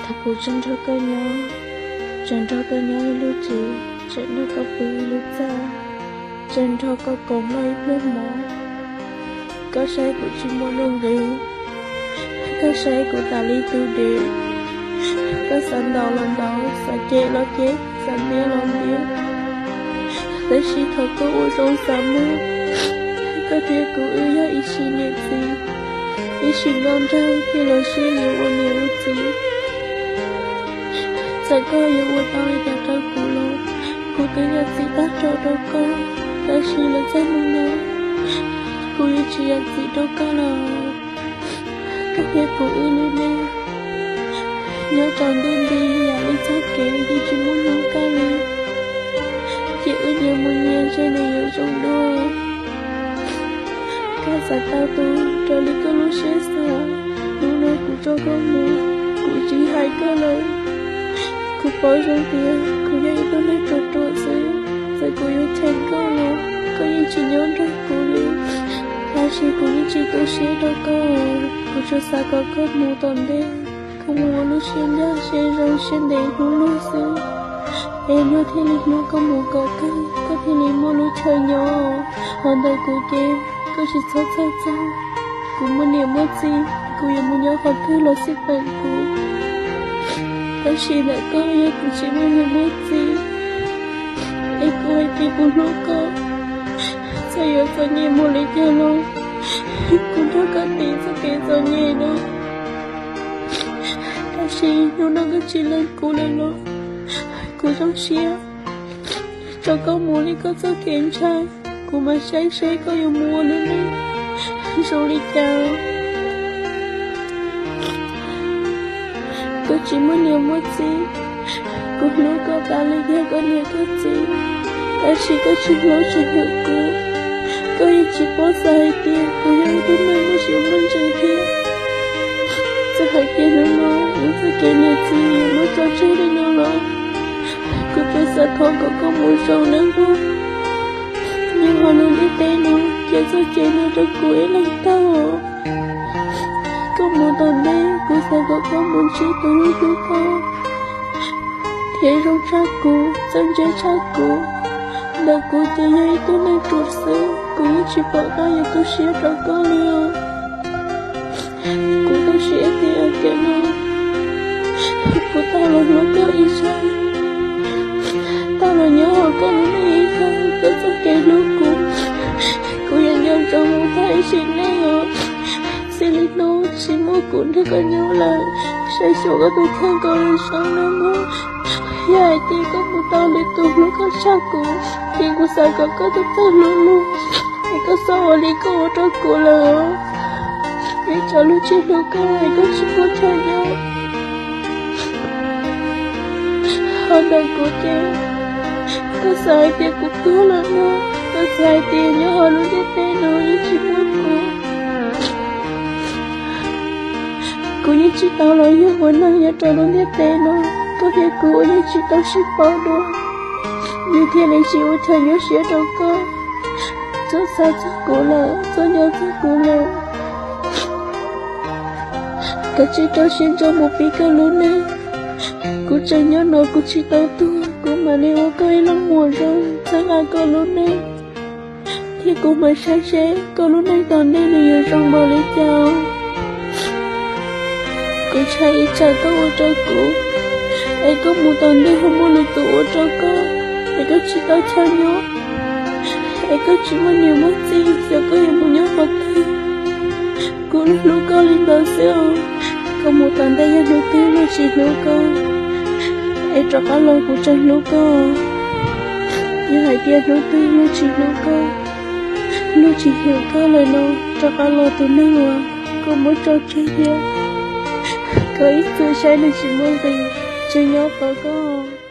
Thaum kuv tseem nrog koj nyob, tseem nrog koj nyob ib lub tsev, tseem nrog koj pw ib lub txaj, tseem nrog koj koom noj ib pluag mov, koj saib kuv tsis muaj nuj nqis, koj saib kuv tas li tus dev, koj xav ntaus los ntaus, xav cem los cem, xav ntiab los ntiab. Tab sis thaum koj ua zoo xav muab, koj thiab kuv wb yog ib sim niam txiv, ib sim nkauj nraug thiab los sib yuav ua niam ua txiv. Txawm koj yuav ua tau li cas rau kuv los, kuv twb yog txiv tag nrho rau koj, tab sis los txog hnub no, kuv yuav tsis yog txiv rau koj lawm. Koj thiab kuv wb lub neej nyob rau ntuj nti yam li txoj kev yeej tsis muaj hnub kaj li, ces wb nyias mus nyias ntshe nws yuav zoo dua. Koj xav tau tus raws li koj lub siab xav, hnub no kuv tso koj mus, kuv tsis hais koj lawm. Kuv paub zoo tias kuv yog ib tug neeg ruam ruam xwb, txawm kuv yuav cheem koj los koj yeej tsis nyob nrog kuv li. Tab sis kuv yeej tsis tu siab rau koj, kuv tsuas xav kom koj mus tom ntej, koj mus ua lub siab ncaj siab zoo siab ntev hnub luag xwb, es luag thiaj li hlub koj mus kom kawg, koj thiaj li muaj lub chaw nyob. Ho ntawm kuv ces koj tsis txhob txhawj txog, kuv muaj niam muaj txiv, kuv yuav mus nyob qhov twg los xij peem kuv. Tab sis ntawm koj yog kuv tsis muaj niam muaj txiv, es kuv hais tias kuv hlub koj, txawm yuav txom nyem mus li cas los kuv nrog koj tiv txoj kev txom nyem no. Tab sis hnub no koj tsis lees kuv lawm los kuv zoo siab tso koj mus li koj txoj kev ntshai. Kuv mam saib seb koj yuav mus ua lub neej zoo li cas. Koj tsis muaj niam muaj txiv, kuv hlub koj tas li yog koj niam koj txiv, tab sis koj tsis hlub tsis hlub kuv. Koj yeej tsis paub xav hais tias kuv yog ib tug neeg muaj siab muaj ntsws thiab. Txawm hais tias hnub no wb txoj kev niam txiv yuav muab tso tseg li no los, kuv tsuas xav thov kom koj mus zoo nawb mog. Nyob hauv lub ntiaj teb no, cia txoj kev no rau kuv ib leeg tau. Koj mus tom ntej, kuv xav kom koj mus ntsib tus hlub hlub koj thiab zoo tshaj kuv, txawj ntse tshaj kuv. Ntawm kuv ces yog ib tug neeg ruam xwb, kuv yeej tsis pom qab yuav tu siab rau koj li os. Kuv tu siab tias tiam no kuv tau los hlub koj ib zaug, tau los nyob hauv koj lub neej ib zaug, koj txoj kev hlub kuv, kuv yuav nco ntsoov mus tag ib sim neej os. Txij li hnub tsis muaj kuv nrog koj nyob lawm, saib xyuas koj tus kheej kom zoo nawb mog. Yog hais tias koj mus tau lwm tus hlub koj tshaj kuv, ces kuv xav kom koj tau txawj hlub luag, es koj txhob ua li koj ua rau kuv lawm. Ib tsam luag tsis hlub koj es koj tsis muaj chaw nyob. Ho ntawm kuv ces, koj xav hais tias kuv tuag lawm no, koj xav hais tias nyob hauv lub ntiaj teb no yeej tsis muaj kuv. Kuv yeej tsis tau los yog ua neeg nyob rau lub ntiaj teb no, koj thiab kuv ua yeej tsis tau sib paub dua, nws thiaj li tsis ua chaw nyuaj siab rau koj. Txhob xav txog kuv lawm, txhob nco txog kuv lawm. Koj tsis rau siab ntso mus pib koj lub neej. Kuv tseem nyob no kuv tsis tau tuag, kuv mam li ua koj ib leeg muam zoo txhawb nqa koj lub neej, thiab kuv mam saib seb koj lub neej tom ntej nws yuav zoo npaum li cas. Kuv ntshai ib tsam koj ua rau kuv, es koj mus tom ntej ho muaj lwm tus ua rau koj, es koj tsis tau chaw nyob, es koj tsis muaj niam muaj txiv, xyov koj yuav mus nyob qhov twg. Kuv hlub koj li ntawd xwb os. Koj mus tom ntej yog hnub twg luag tsis hlub koj, es rov qab los kuv tseem hlub koj. Yog hais tias hnub twg luag tsis hlub koj, luag tsis hwm koj lawm no, rov qab los tus neeg uas koj muab tso tseg thiab, koj ib txwm saib nws tsis muaj nqis, tseem nyob tos koj.